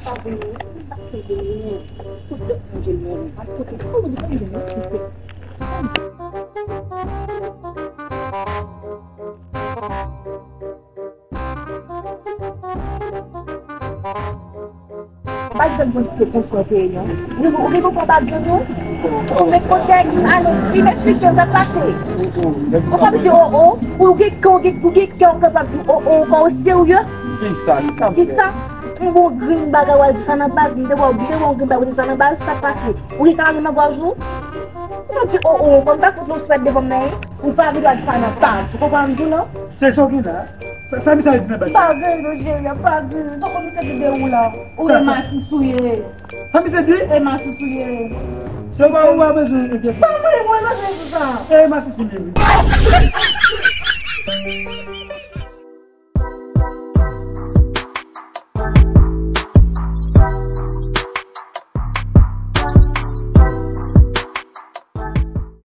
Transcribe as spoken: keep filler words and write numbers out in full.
Pa janm konn si se konsa w te ye, non. Ou, ou gen konprann pa byen, non? Ou met kontèks, ale, di m, eksplike m sa k pase. Ou p ap di o o, ou gen kè, ou gen, ou gen kè, ou kapab di o o, ou pa serye. Kisa, kisa m fè? Kisa? M bon grenn bagay w al di sa nan baz, m te wè w byen bon grenn bagay w di sa nan baz, sa k pase? Ou gen kalari nan gòj ou? Ou pa di o o, ou konn pa fout non sou fèt devan m nan, wi. Ou pa gen dwa di sa nan baz, ou konprann m di w, non? Se sa w gen la? Sa, sa misye al di nan baz? Pa gen non, cheri, pa gen. Tankou misye di de ou la. Ou e masis ou ye. Sa misye di? E masis ou ye. Se pa ou a bezwen enkyete. Pa mwen, mwen bezwen di sa. E masis ou ye, wi.